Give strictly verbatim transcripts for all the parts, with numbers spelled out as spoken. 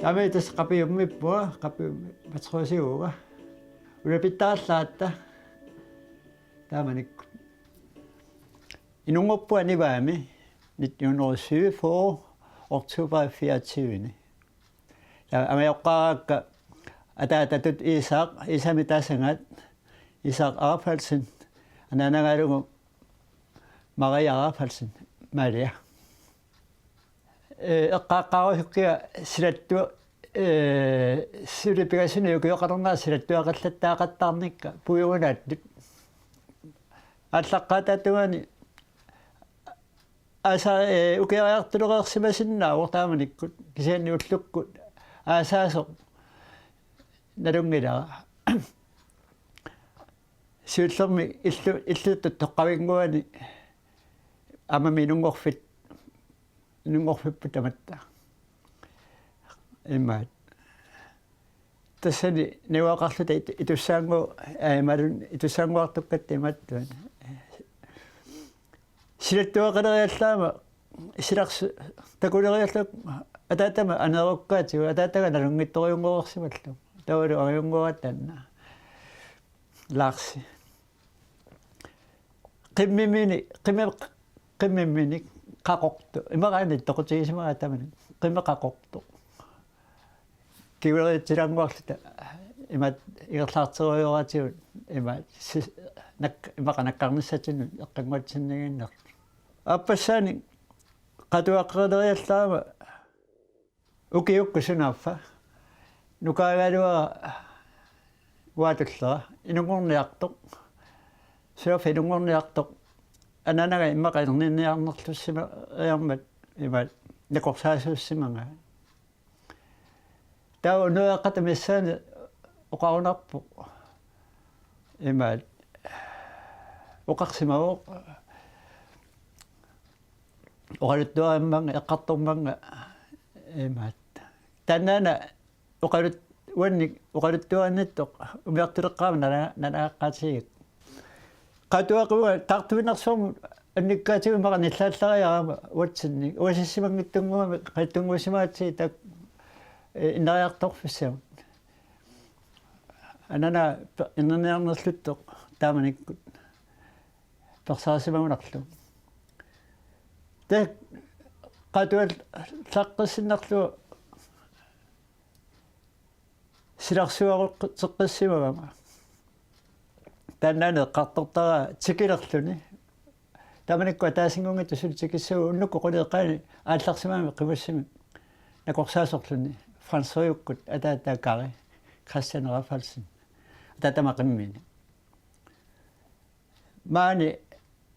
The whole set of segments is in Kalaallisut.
Taama tassa Qapiummiippunga, Qapiummi matrosiuga. Ulapittarallaratta. Taamanikkut. Inunngorpunga Nivami nitten hundrede og syvogfyrre, oktober fireogtyve. Ja, angajoqqaaraakka ataatatut Isak, Isamik Tasangat, Isak Arafalsen, anaanagaalugu Maria Arafalsen, Maria. Ee, eqqaaqqaarusukkiga silattu-, ee, suli pingasuni ukioqalernera silattuaqallattaaqattaarnikka puigunaattut. Aallaqqaataata tungaani aasa, ee, ukiariartulereersimasinnaavoq taamanikkut, kisianni ullukkut aasaasoq nalunngilara. Siullermik illu-, illuttut toqqavinnguani aamma inunngorfit-, inunngorfipput tamatta. Imaat. Tassani najugaqarluta it-, itussaanngu-, aa, imaluunniit itussaannguartukkatta imaattuat. Silattuaqaleriallaama silarsu-, takuleriallu ataatama aneerukkaatigut, ataataga nalunngitsorujunngorsimallugu. Taavalu angajunngorataanna. Larsi. Qimmimini, qimme-, qimmimini qaqortoq. Imaqaani toqutigisimagaat taamani. Qimme qaqortoq. Kiguleriitsilaannguarluta imaat ingerlaarterujoraatigut imaat si-, nak-, imaqa nakkarnissatinnut eqqannguatsinniiginnarlugu. Aappassaanik qatuaqaleriallaama ukiukkut sunaaffa. Nukaagaluara uaatullera. Inunngorniartoq. Sunaaffa inunngorniartoq. Anaanaga immaqa erninniarnerlussima-, iammat imaat nakorsaasuussimagaa. Taava unnueqqata missaani oqarunarpoq. Imaat. Oqarsimavoq. Oqaluttuarimmanga, eqqartormanga. Imaat. Taannaana oqalut-, uannik oqaluttuarinnittoq umiartuleqqaarama nana-, nalaaqqaatigigakku. Qatuaquga taartuinnarsuarmut annikkaatigut immaqa nillaallariarama uatsinni. Uasissimanngitsunnguamik qattunnguusimagatsigit taakku, ee, innariartorfissamut. Anaana pe-, erninniarnerluttoq taamanikkut persaarisimagunarlugu. Taava qatuallaaqqissinnarlugu silarsuaruteqqissimagama. Taannaana eqqartortara tikilerluni. Taamanikkut ataasinngunngitsoq suli tikissagaa, unnukkut qulit eqqaanni aallarsimagami qimussimik nakorsaasorluni Frans Ryukkut ataata Kari, Christian Rafaelsen. Ataatama qimmini. Maani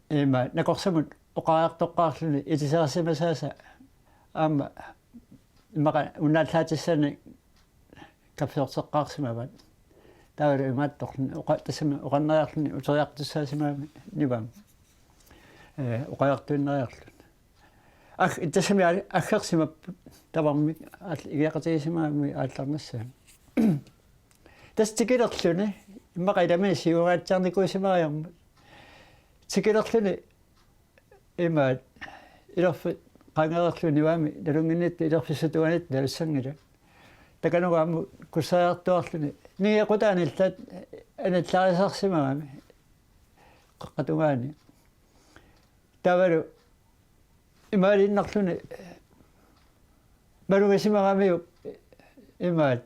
ima nakorsamut oqariartoqqaarluni itisarisimasaasa aamma immaqa unnaallaatissanik kaffiorteqqaarsimavat. Taavalu imaattorluni oqa-, tassami oqarneriarluni uteriartussaasimagami Nivami. Ee, oqariartuinnariarluni. Ag-, tassami a-, aggersimapput tamarmik aal-, ikiaqatigisimagami aallarnissaa. Tassa tikilerluni, immaqa ilami siuaraatsiarnikuusimariarmat. Tikilerluni imaat, ilerfik qaangereerluni Nivami nalunnginnittut ilerfissat tungaanut nalussanngillat. Takanuga aamma kussariartuaarluni. Nigequtaanillaat anillarisarsimagami. Qaqqatungaani. Taavalu imaaliinnarluni malugisimagamiuk imaat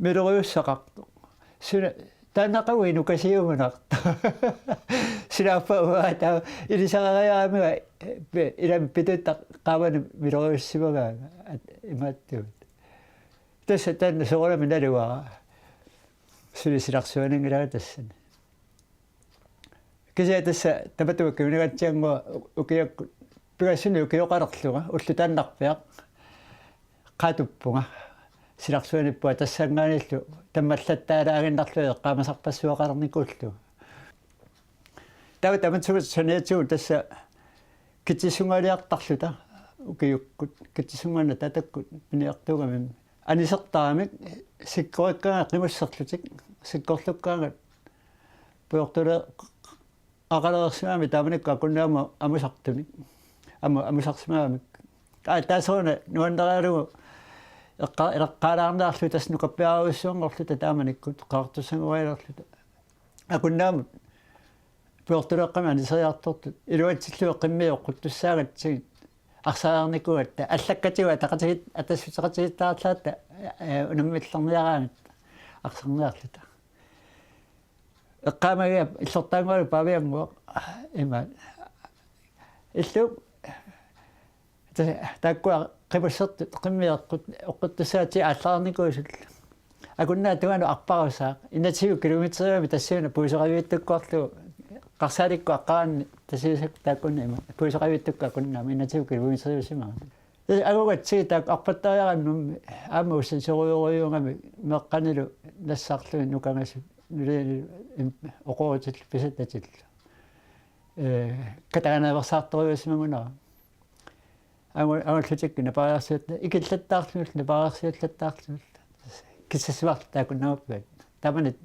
miloriussaqartoq. Suna taannaqagu inukasiugunartoq. Sinaaffa uanga taava ilisariaramiga pi-, ilami pituttaq qaavani miloriussimagaanga at-, imaattugut. Tassa taanna soorunami naluara. Suli silarsuaninngilara tassani. Kisianni tassa tamatuma kingunerigatsiannguaq ukiakkut pingasunut ukioqalerlunga ulloq taannarpiaq qaatuppunga silarsuanippunga tassanngaanniillu tammallattaalaaginnarlunga eqqaamasarpassuaqalernikuullunga. Taava tamatuma saniatigut tassa Kitsissungaaliartarluta ukiukkut, Kitsissungaannaq taatakkut piniartuugamimmi. Anisertaramik sikkorikkaangat qimusserlutik, sikkorlukkaangat pujortule-, aqalereersimagami taamanikkut akunneq aamma amusartunik. Amu-, amusarsimagamik. Aa, taassuma nuannarigalugu Eqqa-, eqqaalaarniarluta tassa nukappiarujussuanngorluta taamanikkut qaqortussangualerluta. Akunnaamut pujortuleeqqamik aniseriartortut iluatsillugu qimmit oqquttussaagatsigit arsariarnikuugatta allakkatigut ataqatigiit atassuteqatigiittaarlaatta, ee, unammillerniaraangatta arsarniarluta. Eqqaamagiga illortaanngualu Paaviannguaq ima illu ta-, taakkua qipussertut qimmit oqqut-, oqquttussaagatsigit aallariarnikuusullu. Akunnaaq tungaanut arparusaaq. Enogtyve kilometeriuvoq tassuuna puisoqaviittukkuarlugu Qarsaalikkut aqqaraanni Tasiusaq taakkunani ima. Puisoqaviittukkut akunnaammat enogtyve kilometeriusimagami. Ee, angugatsigit taakku arpattariarannummi aamma ussanisorujorujuugami meeqqanilu nassarlugit nukangasut nulianilu im-, oqorutillu pisattatillu. Ee, kataganaveersaartorujuusimagunarami. Angu-, angullutikka napariarsiat-, ikillattaarlugillu napariarsiallattaarlugillu. Kissarsivarput taakkunanngaarput. Tamanit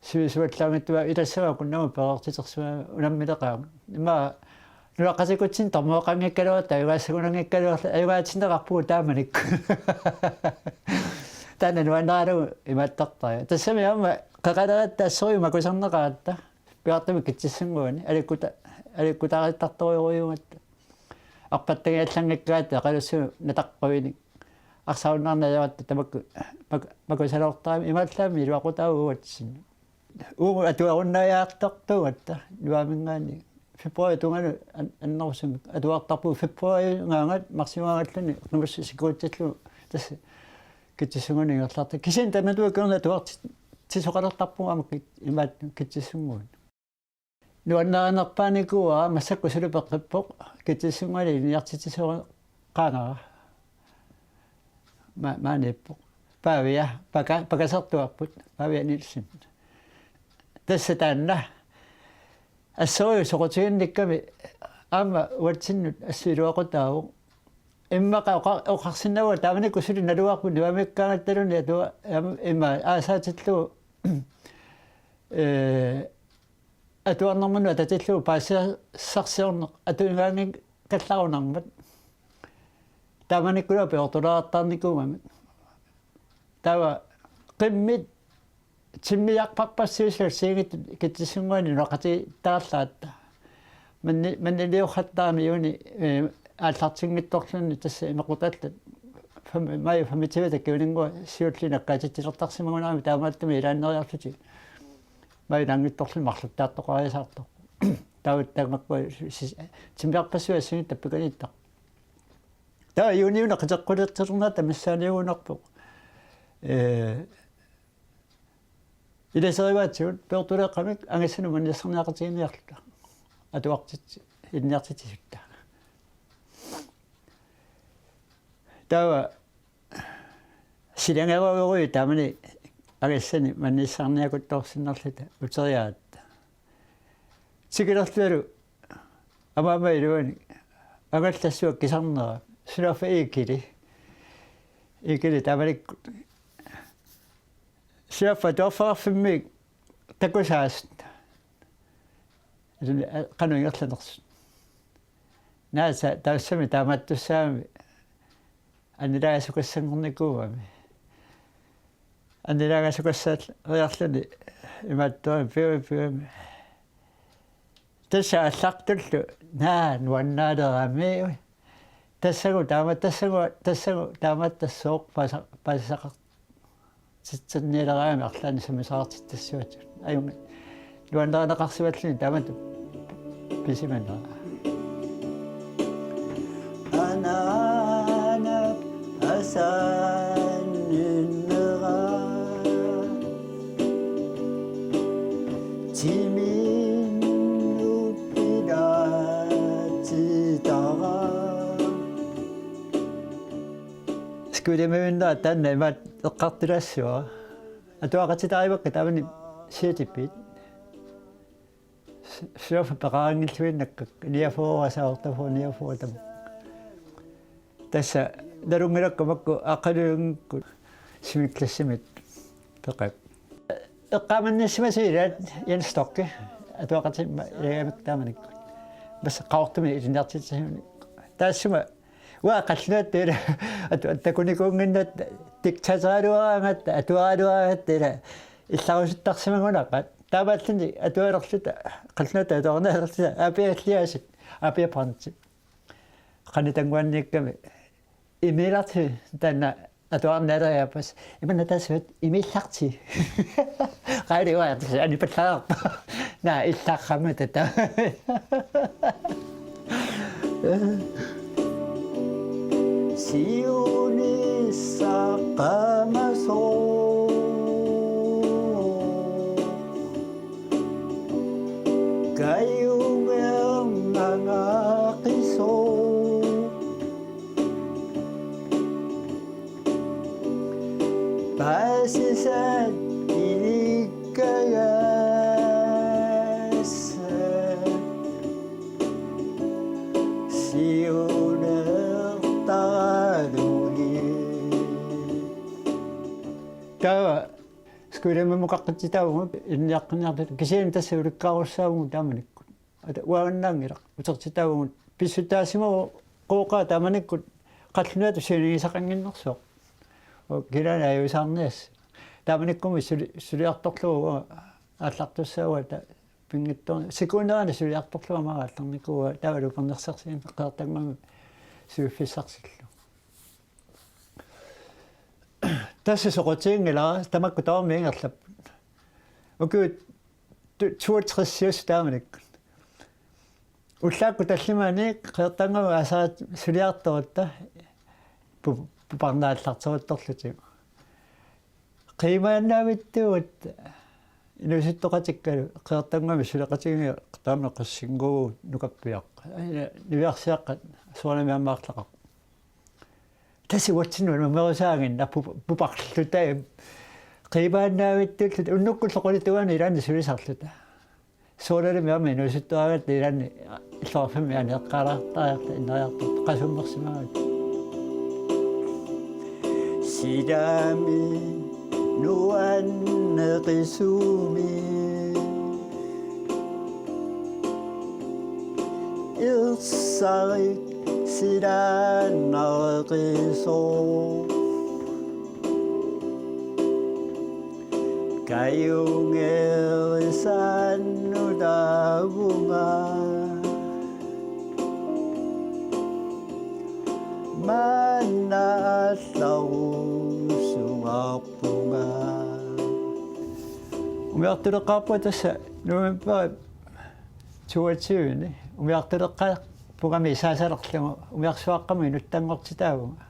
sivisuallaanngitsut ilassavakka aamma pereertitersugut unammileqaaq. Ima nunaqqatikutsinni tormoqanngikkaluarluta ajugaassagunanngikkaluarluta ajugaatinneqarpugut taamanikkut. Taanna nuannaralugu imaattartariaq. Tassami aamma qeqaleratta assorujussuaq makusarneqaratta. Piaartumik Kitsissunnguani alikkuta-, alikkutaarittartorujorujuugatta. Arpattagiallanngikkaat eqalussuit nataqqivinik. Arsarunnaarneq ajoratta tamakku mak-, makusaloortarami imaallaammi iluaqutaavoq uatsinnut. Uagut atuarunnaariartartuugatta nuaaminngaanniit februarip tungaanut an-, annerusumik atuartarpugut februaringaangat marsiugaangalluni qimussit sikuutsillugu tassa Kitsissunnguani ingerlaartarpugut. Kisianni tamatuma kingorna atuarti-, tisoqalertarpugut aamma Kit-, imaattoq Kitsissunnguani. Nuannarinerpaanikuuara massakkut suli peqqippoq Kitsissunnguani ilinniartitsisoqaangara. Ma-, maaniippoq. Paavia, paka-, pakasartuarput, Paavia Nielsen. Tassa taanna. Assorujussuaq soqutiginnikkami aamma uatsinnut assut iluaqutaavoq. Immaqa oqa-, oqarsinnaavugut taamanikkut suli naluarput nuamikkaangattaluni atua-, am-, imma aasaatillugu, ee, atuarnermut atatillugu paasisarsiorneq atuigaanngikkallarunarmat. Taamanikkullu pujortulaartarnikuugamik. Taava qimmit timmiarparpassuit assigiinngitsut Kitsissunnguani nunaqqatigiittaarlaatta. Manni-, manniliortarami juuni, ee, aallartinngitsorluni tassa imequtaallat fem-, maj femogtyve takiuninngua siulliit nakkaatitsilertarsimagunarami taamaattumik ilaanneriarlutik. Maj naanngitsorluni marluttaartoqariasaartoq. Taava tamakkua sis-, timmiarpassuit assigiinngitsut tappikaniittarput. Taava juuniuna qiteqqulertilernerata missaaniugunarpoq. Ee, ilaserivaatigut pujortuleeqqamik angassanut maniissarniaqatiginiarluta. Atuartitsi-, ilinniartitsisutta. Taava silangeruuguit taamani angassani maniissarniakuttoorsinnarluta uteriaat. Tikilerlualu amaama iluani angallassuaq kisarnera. Sulaaffa Iikili. Iikili taamanikkut. Sulaaffa atuarfeqarfimmi takusaasut. Ilumut, ee, qanoq ingerlanersut. Naasa tassami taamaattussaagami annilaangasukassanngornikuugami. Annilaangasukassaariarluni imaattuami piumi piumi. Tassa aallartullu naa nuannaalerami. Tassagu taama-, tassagu, tassagu taamaattassuaq paasa-, paasisaqar-, titsinnialeraangami arlaannik sammisaqartittassuatut. Ajunngilaq. Nuannarineqarsimalluni taamatut pisimanera. Anaanap asanninnera. Timinnut ilaatitara. Skuulimavinna taanna imaat eqqartulaassavara. Atuaqatitaarakku taamani siatipit. S-, sulaaffa peqaraanngilluinnakkakku, niogfyrre, otteogfyrre, niogfyrre tamakku. Tassa nalunngilakka makku aqalunngikkut syvende klassimit peqakka. Eqqaamannissimasut ilaat Jens Stokke, atuaqatima ilagamik taamanikkut. Tassa Qaqortumi ilinniartitsisunik. Taassuma Uanga qallunaatut ila atu-, takunikuunnginnatta diktatoraaluaraangatta atuaraluaraangatta ila illarusuttarsimagunarpara. Taamaalluni atualerluta qallunaatut atuarnaalerluta Aapia Eliasen, Aapia Brandt. Qanitannguanniikkami imiilarti taanna atuarnaaleriarpasi. Imanna tassa imiillarti. Qaali uaartisi anipallariarpa. Naa illarrammi tata. Siunissaq qamasoq. Kajungernangaqisoq. Paasisat ilikkagassat. Siunertaralugit. Taava skuulimut mukaqqitsitaavugut ilinniaqqinniartut kisianni tassa ulikkaarussaavagut taamanikkut. Ata uangaannaanngilaq utertitaavugut pissutaasimavoq qooqaa taamanikkut qallunaatut siunissaqannginnersoq. Kinaana ajuusaarniassaq. Taamanikkumi suli-, suliartorlugu aallartussaavugut ta-, pinngitsoorn-, sikuunerani suliartorlugu aamma aallarnikuuvugut taavalu upernarsarsiineq Qeqertannguami suliffissarsillugu. Tassa soqutiginngilara tamakku tamarmik ingerlapput. Ukiut tu-, toogtresiusut taamanikkut. Ullaakkut tallimaanni Qeqertannguami aasaat suliartorutta pu-, puparnaallarteruttorlutik. Qiimaannaavittugut inuusuttoqatikkalu Qeqertannguami suleqatigiinni taama qassinnguu nukappiaq. Aina niviarsiaqqat soorunami aamma arlaqarput. Tassa uatsinnut numerusaaginnarput puparluta. Qiimaannaavittulluta unnukkullu qulittuaani ilaanni sulisarluta. Soorunami aamma inuusuttuaraangatta ilaanni illoqarfimmi aneeqqaalaartariarluta innariartortut qasummersimagatta. Silami nuanneqisumi. Irsarik silaannareqisoq. Kajungerisannut taavunga. Maanna allarusugarpunga. Umiartuleqqaarpunga tassa novembarip toogtyvende. Umiartuleqqaappungami saasalerlugu umiarsuaqqamut inuttanngortitaavunga.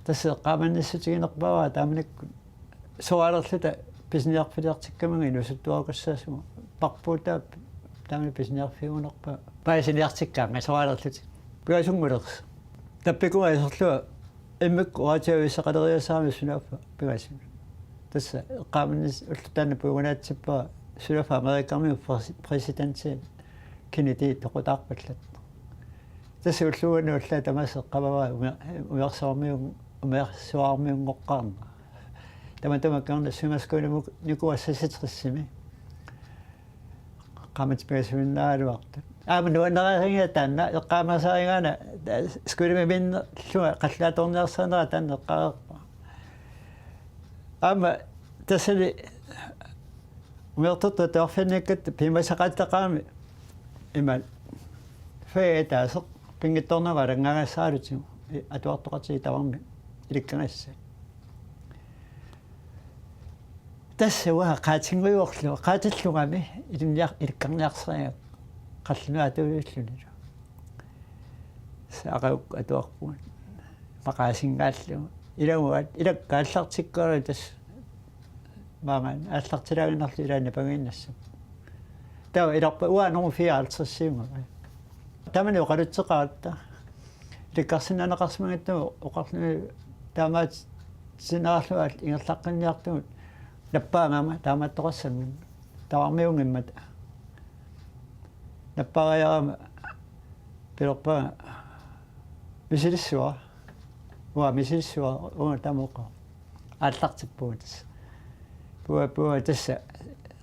Tassa eqqaamannissutiginerpaavara taamanikkut soralerluta pisiniarfiliartikkaminga inuusuttuarukassaasumut. Parpuutaap taamani pisiniarfiugunarpaa. Paasiniartikkaanga soralerluta. Pingasunngulersut. Tappikuma iserlunga immikkut oqaatigassaqaleriasaarami sunaaffa pingasut. Tassa eqqaamannissaa ulloq taanna puigunaatsippara sunaaffa Amerikami præsi-, præsidenti Kennedy toqutaarpallat. Tassa ulluinnarni ullaaq tamaasa eqqaamavara umi-, umiarsuarmiun-, umiarsuarmiunngoqqaarnera. Tamatuma kingorna summer school-imut nikuassasitrisimi. Qaammat pingasuinnaagaluartut. Aamma nuannariarigakku taanna eqqaamasarigaanni, eh, skolemiinnarlunga qallunaatoorniarsaanera taanna eqqaareerpara. Aamma tassani umiartortut atuarfianniikkatta piumasaqaateqarami ima fag ataaseq pinngitsoornanga alanngagassaralugu atuartoqatigiit tamarmik ilikkagassat. Tassa uanga qaatinngujuarlu, qaatillugami ilinniar-, ilikkarniarsarigakku qallunaatuujullunilu. Tassa aqagukku atuarpugut. Maqaasinnaallugu. Ilaguat, ilakka aallartikkaluarluta tassa maanga aallartilaaginnarluta ilaanni pagiinnassap. Taava ilarpa uanga nummer fireoghalvtreds-iunnga. Taamani oqalutseqaratta. Ilikkarsinnaaneqarsimagatta oqarluni taamaatsinneqarlunga ingerlaqqinniartugut. Nappaagama taamaattoqassanngimmat. Tavarmiunngimmata. Nappaariarama pilerpara misilissavara. Uanga misilissavara, uanga tamuqa. Aallartippugut tassa. Puua, puua tassa.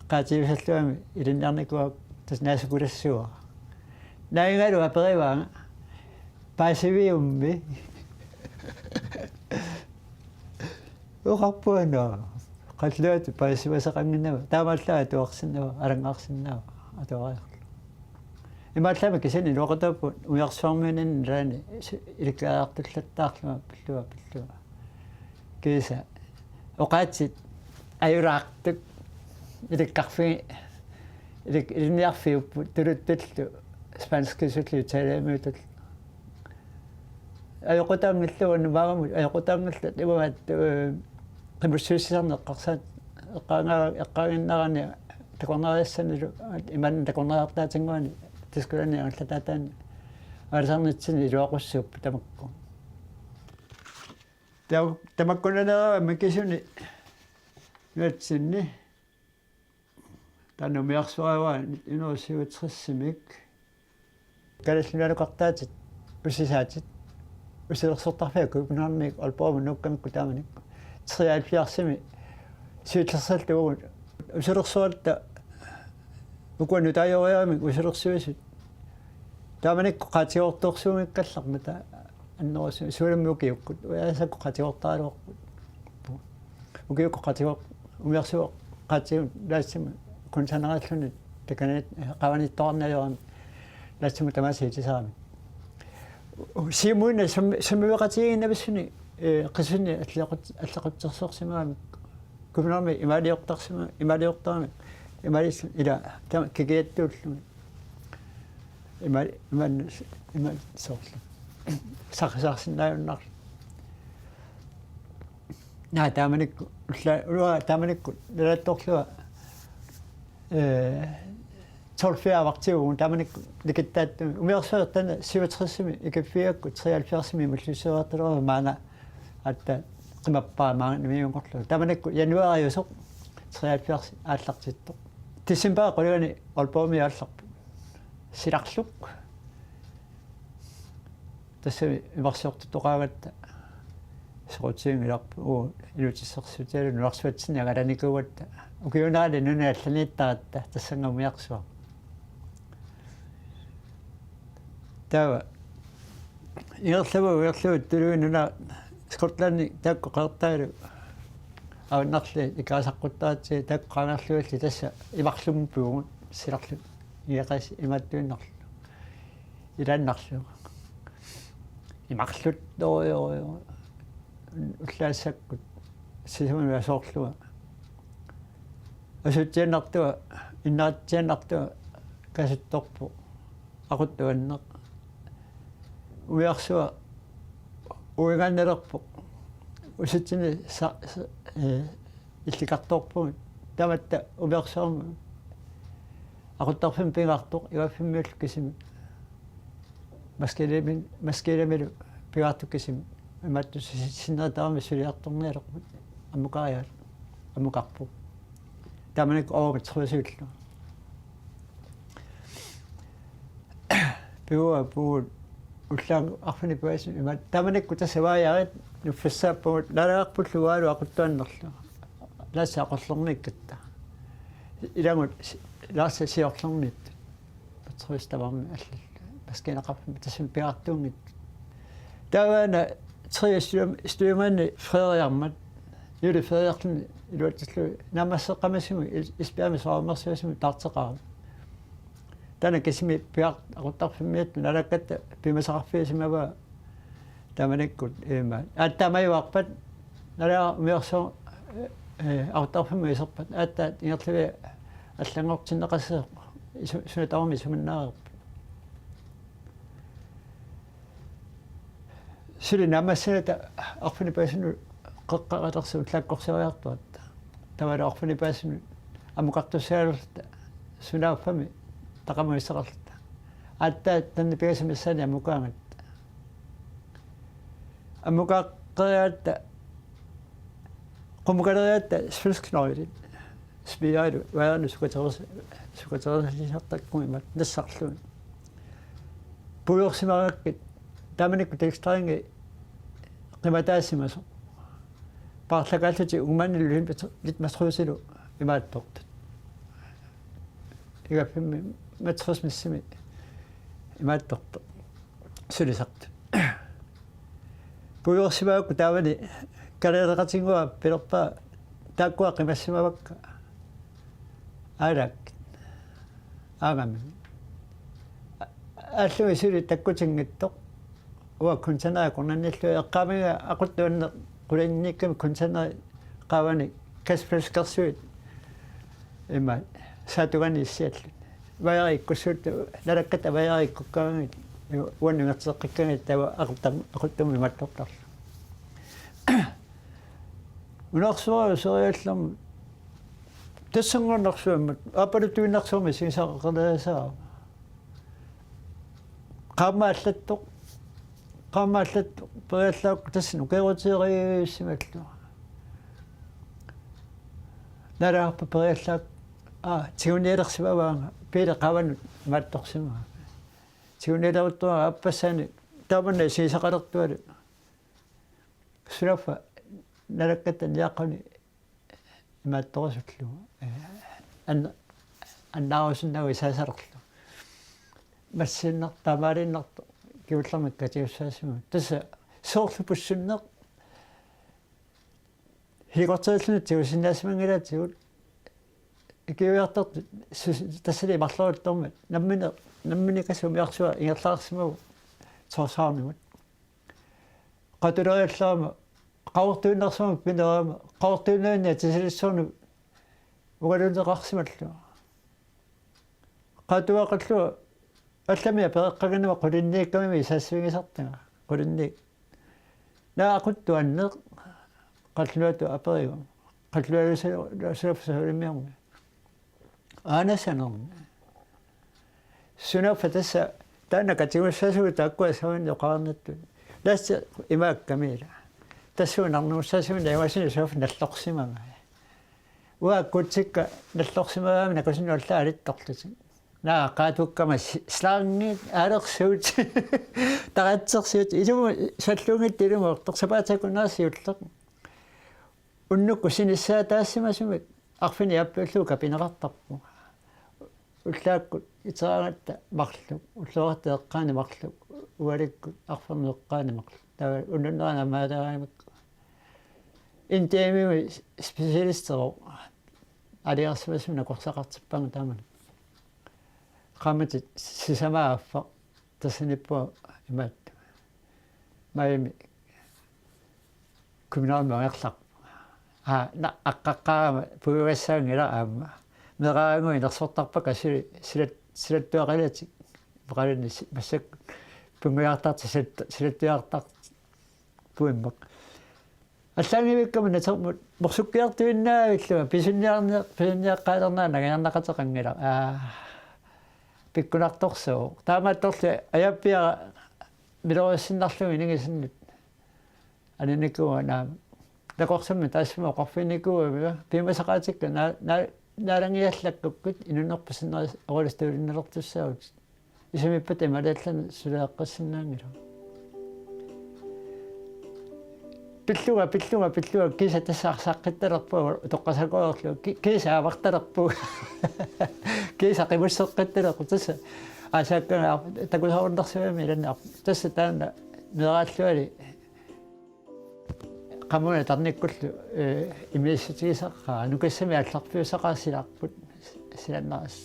Qaatiusallugami ilinniarnikuuara tassa naasukulassavara. Naagalu aperivaanga. Paasiviummi. Oqarpunga, qallunaatut paasimasaqannginnama. Taamaallaat atuarsinnaavat, alanngaarsinnaavat, atuariarlugu. Imaallaat kisianni iluaqutaapput umiarsuarmiunit nalaani ilikkariartullattaarlunga pillunga pillunga. Kiisa oqaatsit ajulaartut ilikkarfigi-, ilik-, ilinniarfiupput tuluttullu spanskisullu italiamiutullu. Ajoqutaanngilluunniit maamut ajoqutaanngilluunniit imaat, eh, qimussuussisarneq eqqarsaat eqqaanga-, eqqaaginnarani takornariassanilu imanna takornariartaatinnguani Taskulanni angallataataani aalisarnitsinni iluaqussuupput tamakku. Ta-, tamakkunaniaraanni mikisuni nuatsinni. Taanna umiarsuarivara nitten hundrede og syvogtresimik. Kalaallit Nunaannukartaatit usisaatit. Usilersortarfiat Københavnimik Aalborgimut nuukkamikku taamanikkut. Treoghalvfjerdsimi siullersallugu usilersuarta ukua nutaajoriaramik usilersuisut. Taamanikkut qaatigoortorsuunngikkallarmata annerusumik suulammi ukiukkut. Ujaasakku qaatigoortaraluarput. Ukiukkut qaatigoor-, umiarsuaq qaatigut laassimut kunsanaralluni takanit qavanittoqarniarami laassimut tamaasa itisarami. Siumuinnaq sam-, sammiveqatigiinnavissunik, eh, qisunik allequt-, allequtsersorsimagamik. Kommunermi imaaliortarsima-, imaaliortarami. Imaalis-, ila, tama kikiattuullumi. Ima-, iman-, iman soorlu. Saqisarsinnaajunnar. Naa, taamanikkut, ulla-, ulua taamanikkut, nalaattorlua, eh, tolv fyrre avartiuvugut, taamanikkut, nikittaattumik, umiarsuartani syvogtresimi, ikiffigakkut, treoghalvfjerdsimi, mullussiorartaluarama maanga, atta, qimappara maanga, namiunngorlugu. Taamanikkut, januariusoq, treoghalvfjerds aallartittoq. December qulinganni, Aalborgimi aallarput. Silarluk. Tassami imarsiortuttoqaagatta soqutiginngilarput uu inuussutissarsiutigalugu nunarsuatsinni angalanikuugatta ukiuunerani nunani allaniittaratta tassannga umiarsuaq. Taava ingerlavoq ingerlavoq tuluit nuna Skotlandi taakku qeqertaalu avannarli ikaasaqquttartut taakku qaangerluallit tassa imarlummi pivugut silarluk igeqas imaattuinnarlu. Ilaannarlu. Imarluttorujorujussuaq ullaassakkut sisamanut asoorlunga. Asuutsiannartunga, innaratsiannartunga kasuttorpoq. Aquttuanneq. Umiarsuaq uingaannalerpoq. Usutsinni sa-, sa-, eh, illikartoorpugut. Tamatta umiarsuarmi aquttarfimmi pingaartoq, igaffimmiullu kisimi. Maskiinami-, maskiinamilu pingaartoq kisimi. Imaattoq si-, sinneri tamarmik suliartornialerput. Ammukariaat. Ammukarpoq. Taamanikkut overmatroseullunga. Pivugut, pivugut ullaaq arfineq-pingasuni imaat. Taamanikkut tassa vaajarit nuffissaappugut nalagarpullu uangalu aquttuannerlu. Laassi aqorlerniikkatta. Ilagut si-, laassi siorlerniit. Patrulje tamarmi allallu. Maskiinaqarfimmi tassami pingaartuunngitsut. Taavaana tre styrmand Frederiammat. Juli Frederiammat iluatsillugu naammasseqqamisimu is-, isbjørnimi soramersuisimu taarteqarami. Taanna kisimi piar-, aquttarfimmiittut nalakkatta piumasaqarfigisimavaa taamanikkut iima. Aatsaat majuarpat nalaani umiarsuaq, eh, aquttarfimmut iserpat. Aatsaat ingerlavia allanngortinneqassasoq isu-, suna tamarmi isumannaariarput. Suli naammassineq arfineq-pingasunut qeqqaqalersi ullaakkorseriartuaat. Taavalu arfineq-pingasunut ammukartussagaluarluta sunaaffami taqamuissaqarluta. Aatsaat taanna pingasut missaanni ammukaangatta. Ammukaqqeriaratta, qummukaleriaratta svensknøglet. Spialu, vejrene sukateris-, sukaterisartakkumimat nassarlugit. Puiorsimagakkit, taamanikkut teksteringi qimataasimasoq. Paarlakaallutik uummaannilu lit-, litmatrosilu imaattortut. Igaffimmi matrosmissimi imaattortoq. Sulisartut. Puigorsimagukku taavani kalaaleqatinnguaq pilerpaa taakkua qimassimavakka. Aalak. Aagami. Aallumi suli takkutinngitsoq. Uanga containeri akornanniillunga eqqaamiga aquttuanneq qulinniikkami containeri qaavani gasflaskersuit. Ima saatugani issialluni. Vajari ikkussuuttut, nalakkat vajari ikkukkaangakkit, uannut ingerlateqqikkaangakkit taava aquttam-, aquttumik imattortarluni. Unersuarujussuariallarmat tassannguaq unersuarmat aappaluttuinnarsuarmik isigisaqaqalaassaaq. Qaammat allattoq, qaammat allattoq peeriallaakku tassa nukeerutigereersimallugu. Nalagarput peeriallaakku, aa, tigunialersimavaanga, biili qaavanut imattorsimavaa. Tigunialeruttuarama aappassaani taamanna isigisaqalertualu. Sulaffa nalakkat niaqqani imaattorisullugu. Ee, an-, annaarusunnagu isaasalerlugu. Massinnaq taamaaliinnartoq kingullermik katigussaassimavoq. Tassa soorlu pussunneq helikopterilluni tigusinnaasimanngilaatigut. Ikiuiartortut sus-, tassali marloriartormat. Nammineq, nammineq kasumiarsuaq ingerlaarsimavoq Tórshavnimut. Qatuleriallarama, qaqortuinnarsuarmut pinerama, qaqortuinnarni atisalissuarnut ugaluneqarsimallugu. Qatuaqallu allamik apereqqaginama qulinniikkamimi isaassivigisartanga. Qulinniik. Naak aquttuanneq, qallunaatut aperigu. Qallunaatut sulaffa savalimiormi. Aana sanermi. Sunaffa tassa taanna katigussaasugut taakkua savanni oqarnittut. Tassa imaakkamiila. Tassuuna arnuussaasugut najugasuni sulaffa nallorsimavai. Uakkutsikka nallorsimavaami nakusinnut allaat alittorlutik. Naak qaatukkama si-, slangit, aalersuut, taratsersuut, ilumut salluunngitsut ilumut ortoq sapaatip akunnerani siulleq. Unnukkut sinissaataasimasumik arfineq-aappiullugu kapineqartarpunga. Ullaakkut iteraangatta marluk, ulloqartut eqqaani marluk, ualikkut arfernup eqqaani marluk. Taava unnunnera aamma aalaariarmata. Indiamimi specialisteroq. Aliarsimasumik nakorsaqartippaannga taamani. Qaammatit sisamaat affaq tassaniippunga imaattumik. Maajimi kommunalimi angerlarpunga. Aa, na-, aqqaqqaarama puiugassaanngilaq aamma. Meeraanguit inersortarpakka suli silat-, silattuaqalatik. Peqalunni si-, massakkut pinnguartartut silat-, silattuartartut puimmak. Allaanngivikkama natermut morsukkiartuinnavillunga pisunniarni-, pisunniaqqaalernerani nangiarneqateqanngilaq. Aa, pikkunartorsuuvoq. Taamaattorli ajappiara miloriussinnarlugu inigisinnut. Aninikuuara naamik. Takorsammi taassuma oqarfiginikuuara piumasaqaatikka naa-, naa-, naalanngiallakkukkit inunnerput sinneri oqalustuulinnalertussaavutit. Isumippat imaliallan suleeqqissinnaanngilaq. Pillunga, pillunga, pillunga, kiisa tassa arsaaqqittalerpunga, utoqqasakoorlu, ki-, kiisa aavartalerpunga. Kiisa qimusseqqittalerpunga, tassa aasaakkami takusarunnarsimavimmi ilanni, tassa taanna meeraalluali qamuuna tarnikkullu, ee, immiussitigisaqaara, nukissamik aallarpiusaqaara silarput, silannaris.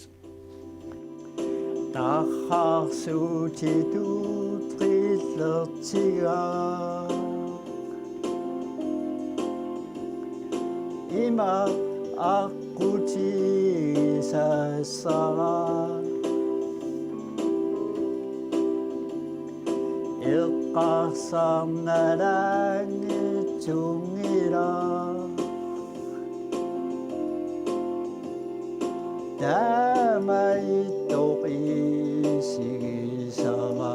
Tarrarsuutitut qillertigaaq. Ima aqqutigisassara. Eqqarsarnalaanngitsunngilaq. Taamaattoq isigisara.